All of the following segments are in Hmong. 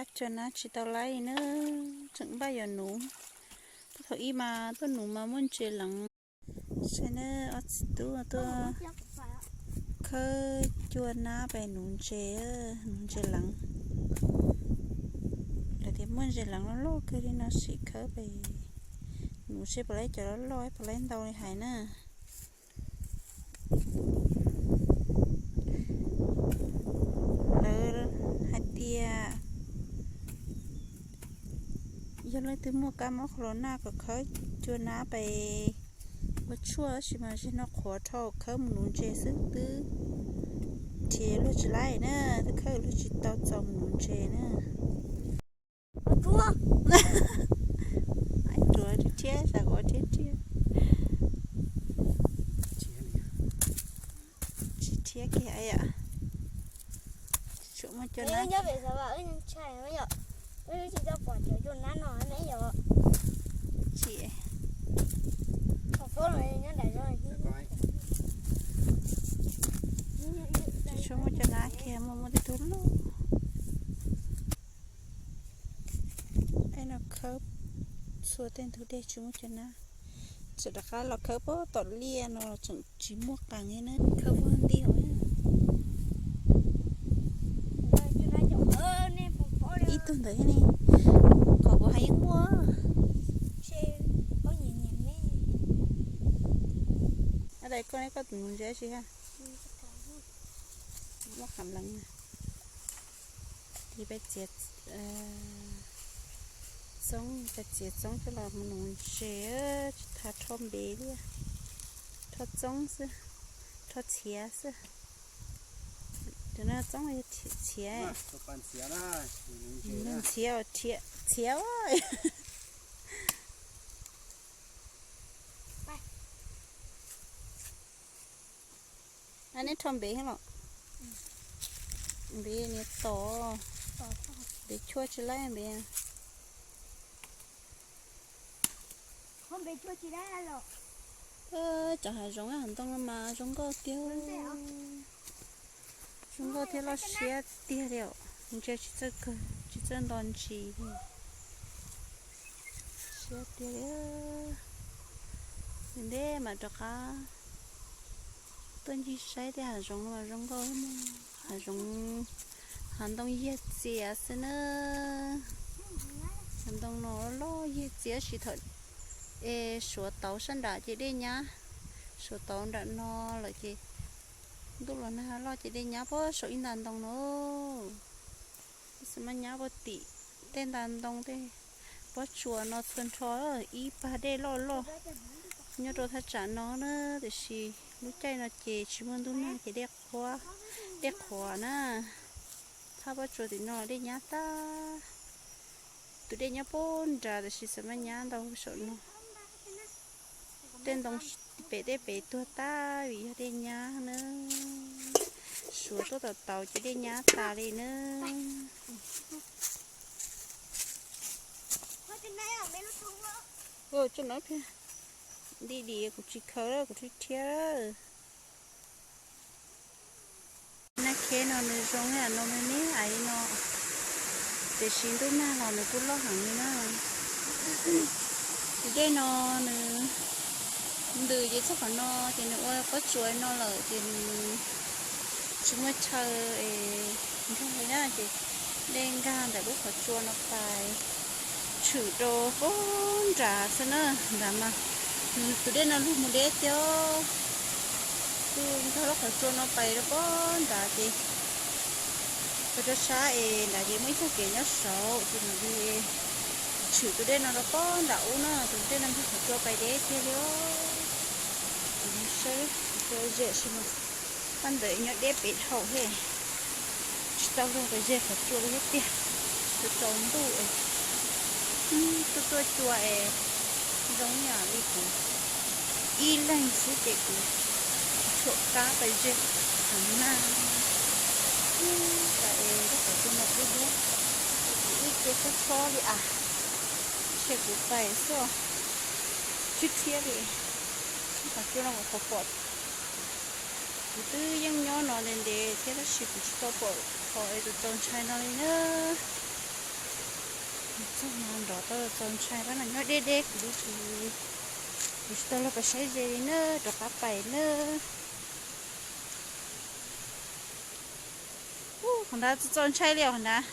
Cua nab tsis tau laib na, tseem npaj yuav nuv. Thaum ub mas tuaj nuv mas muaj ntses leev. Saib na, ob txiv tub tuaj khawb cua nab pem nuv ntses, nuv ntses leev. Lawv tias muaj ntses leev loj loj kawg li no, sim khawb pem nuv seb puas laib cov loj loj, puas laib ntau li hais na. Lawv hais tias yog leej twg muaj kab mob corona kom khawb cua nab pem ua tshuaj, tab sis mas zaum no qhuav dhau khawb mus nuv ntses xwb twb nrhiav luag tsis laib na, twb khawb luag tsis tau txaus mus nuv ntses na. Ruam thiab, xav ua thiab thiab. Tsis thiab kiag yom. Tsuas muaj cua nab. Tsis, tsis tshua muaj cua nab kiag, muaj muaj tej tug loj. Es no khawb txhua tej ntug dej tsis muaj cua nab. Tseem rov qab los khawb puag tom liaj no tseem tsis muaj qees li na, khawb puag nti hauv. Ib tug ntawd thiab ne, qhov kuv hais yeej muaj. Dais koj ne, koj tus nuv ntses tsis ha? Muaj qham leev. Tiv peb txiav txoob, peb txiav txoob coj los mus nuv ntses, tsis tas rho npev li, rho txoob xwb, rho txhiav xwb. Tus no txoob yog txhiav, txhiav, txhiav. Neb rho npev los? Npev niam tod, npev chua tsis laib npev. Cov hav zoov hav ntoo no mas zoo nkauj tiag, zoo nkauj thiab loj siab tiag li os. Ntsia tsis txawj kawg, tsis txawj nto ntsis li. Siab tiag li. Ntej mas rov qab tuaj ncig saib tej hav zoov no zoo nkauj, hav zoov, hav ntoo yag txias xwb na. Hav ntoo no loj yag txias, tab sis thaum es suav tauv sab nram ces dej nyab, suav tauv nram no lawm ces ntuj los nag loj ces dej nyab puag saum ib nta ntoo no. Xav mas nyab puag tim tej nta ntoo tej pob tsuas no txhua nrho ib pag dej loj loj nyob rau thaj tsam no na, tiam sis lub caij no ces tsis muaj ntuj nag ces dej qhuav, dej qhuav na. Thaj pob tsuas tim no dej nyab tag. Tus dej nyob puag nrad tiam sis xav mas nyab ntau saum no. Tej ntoo pem tej pem tuag tag vim yog dej nyab na. Suav tuaj tauv tauv ces dej nyab tas li na. Tso no, nti dim kuv tsis khaws lawm, kuv rhiab rhiab. Nab kheb no nws zoo li no, nws neb ais li no, tiam sis ntuj nag los nws kuj loj heev li na. Tus dej no nws ntws ces txog qhov no ces nws ua pob tsuas no lawm ces nws tsis muaj chaw es nkag li na, ces dej nkag ntawm lub qhov tsua no pais tshwm rau puag nrad xwb na. Nrad mas nws tus dej no lug mus deb tiag, kuj nkag lub qhov tsua no pais rau puag nrad ces pais rau sab es nrad ces muaj ib txoj kev nyob saud ces mam li tshwm tus dej no rau puag nram ub na, tus dej no nkag qhov tsua pais deb tiag li. Kuv mus saib qhov tsua ze si mas, paj ntawd nyob deb pem dhau thiab, tsis tau luag pais ze qhov tsua li thiab tiag. Tsaus ntuj es tuaj tuaj cua es zoo yam li kuv ib leeg xwb ces kuv tshuam kab pais ze heev na. Ib tas es lub qhov tsua no dub dub, kuv ib ce chob chob li as, ntshe kuv pais xwb, rhiab rhiab li. Lub qhov tsua no kuv pom, kuv twb yeej nyob no ntev ntev thiab tab sis kuv tsis tau pom qhov es tus txaus ntshai no li na. Nrov tau txaus ntshai, pab no nyob deb deb kuv li ces kuv tsis tau luag pais saib ze li na, rov qab pais na. Qhov ntawd txaus ntshai li os, qhov ntawd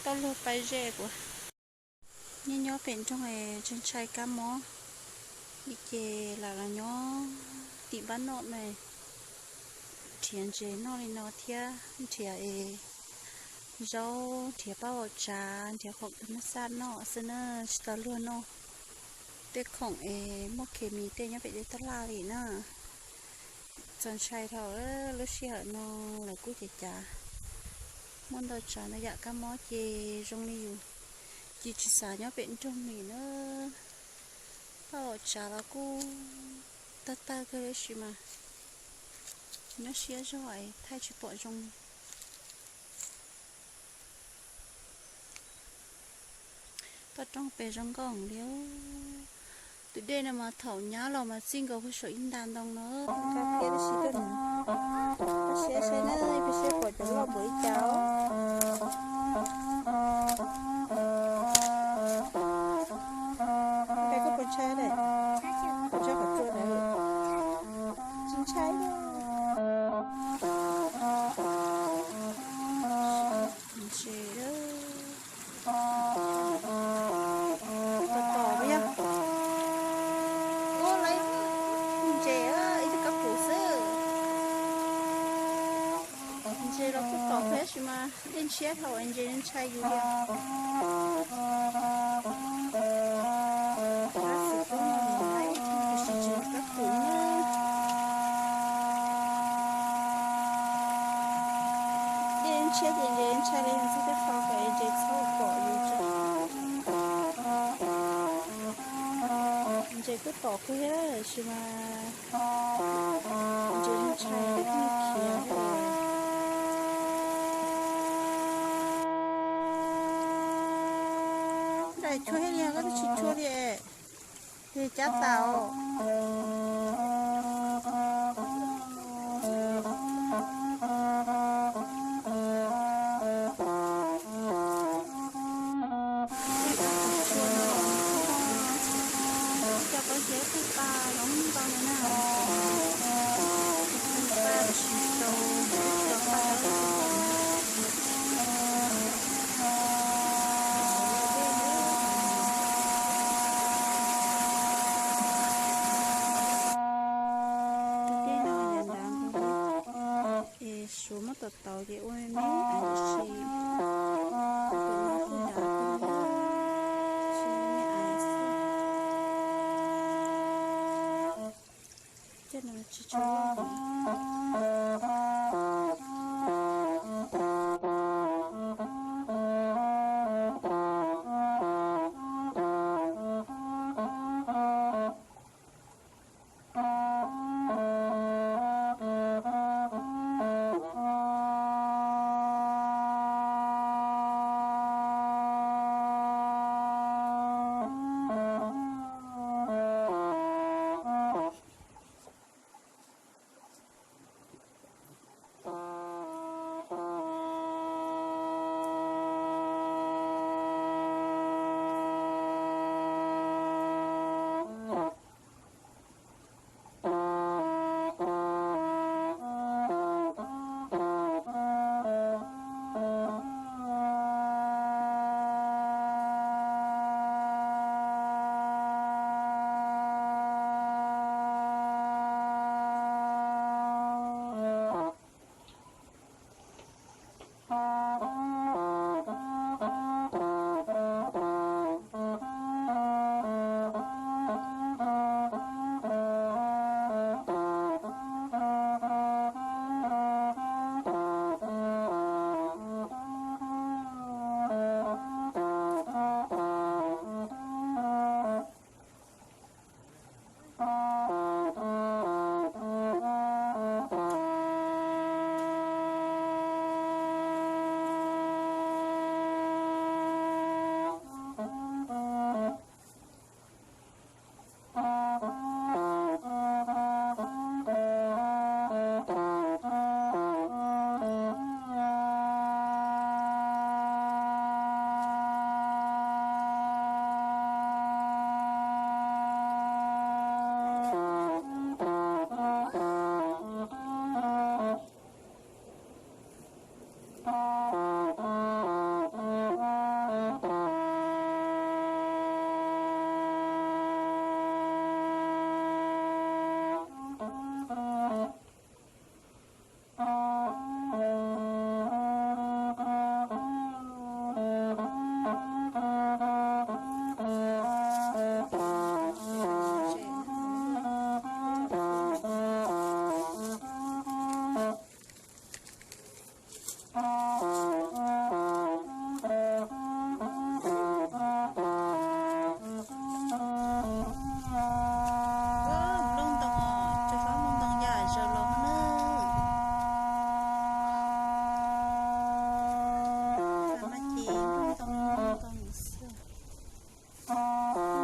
tau luag pais ze kuv. Nyob nyob pem nroog ntshai ntshai kab mob li ces lam los nyob tim npab noj na, nrhiav ntses noj li no thiab nrhiav es zaub, nrhiav paj vaum tsav, nrhiav khoom thas mas xaj noj xwb na, tsis tau luag noj tej khoom es muaj khes mis tej nyob pem tej taj laj li na. Txaus ntshai dhau, lub sij hawm no lawv kuj ces cav muaj ntau tsav ntau yam kab mob ces zoo li yus ces tsis xav nyob pem nroog li na. Paj vaum tsav los kuj tawg tawg kawg tab sis mas nyob siab zog es thaij tsis pom zoo. Toj roob pem zoo nkauj li. Tus dej no mas thaum nyab los mas txij nkaus puag saum ib nta ntoo no. Kab thiab tab sis koj niam, koj siab saib na, koj siab pom cov loj npaum li cas os. Koj puas ntshai, koj ntshai qhov tsua ntawd? Tsis ntshai li. Ntses, tom tom yog, ua lawv ntses ib tug kab pum xwb. Ntses los kuj tom thiab tab sis mas dej ntshiab dhau ntses ntshai yus li. Tab sis kuj mus hais tab sis tsis kab pum na. Dej ntshiab ces ntses ntshai li, yog txog tej qho kom ntses txhob pom yus tso. Ntses kuj tom kawg thiab tab sis mas ntses ntshai kuj khiav. Daim chua thiab li, koj twb tsis chua li. Ces cab tas os. Cov qhov tsev kuj tas zoo nkauj li na. Kuj tas tsis tau, cov tas. Tus dej no yam nrad nkaus li, es suav muab tom tauv ces ua me me ais tib si. Tus no kuj nrad kawg li, tsis me ais xwb. Coj no tsis tshua loj.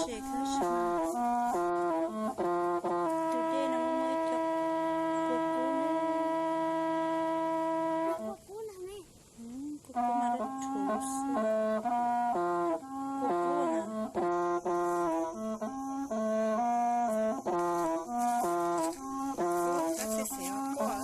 Ces koj saib, tus dej no muaj ib co kua kub, kua kub mas dawb thuv xwb, kua kub na. Kab txi xev kua.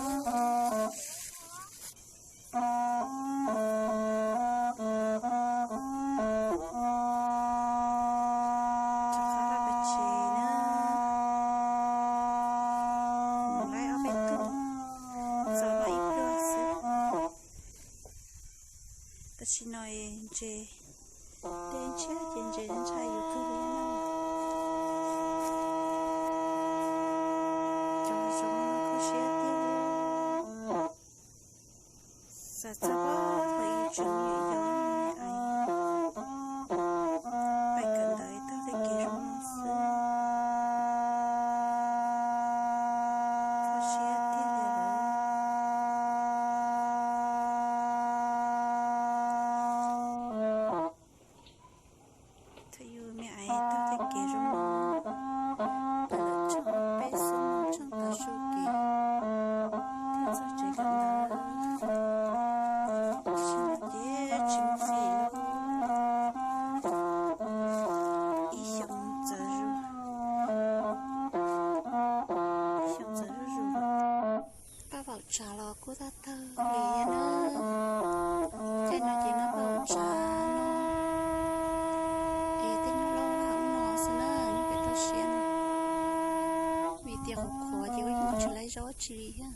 Rov qab los pem tsev na. Mus laij ob peb tug, txog los ib pliag xwb. Tam sim no ntses, dej ntshiab ces ntses ntshai yus kawg li na. Cov zoov no kho siab tiag li. Xav txog pab thaum yus tseem yau yau, pais kawm ntawv taug tej kev zoo no xwb, kho siab tiag li lawm. Thaum yus me aiv taug tej kev zoo no, peb xub tsheej tav su kev thiaj txog tsev kawm ntawv. Tam sim no ces tsis muaj dej lawm. Ib xyoos txawv zuj, ib xyoos txawv zuj zus. Paj vaum tsav los kuj tag tawg li na. Caij no ces noj paj vaum tsav no, es tej nyuag lauj kaub no xwb na, nyob pem toj siab no. Vim tias qhuav qhuav ces ua ib mus tsis laib zaub tsi li thiab.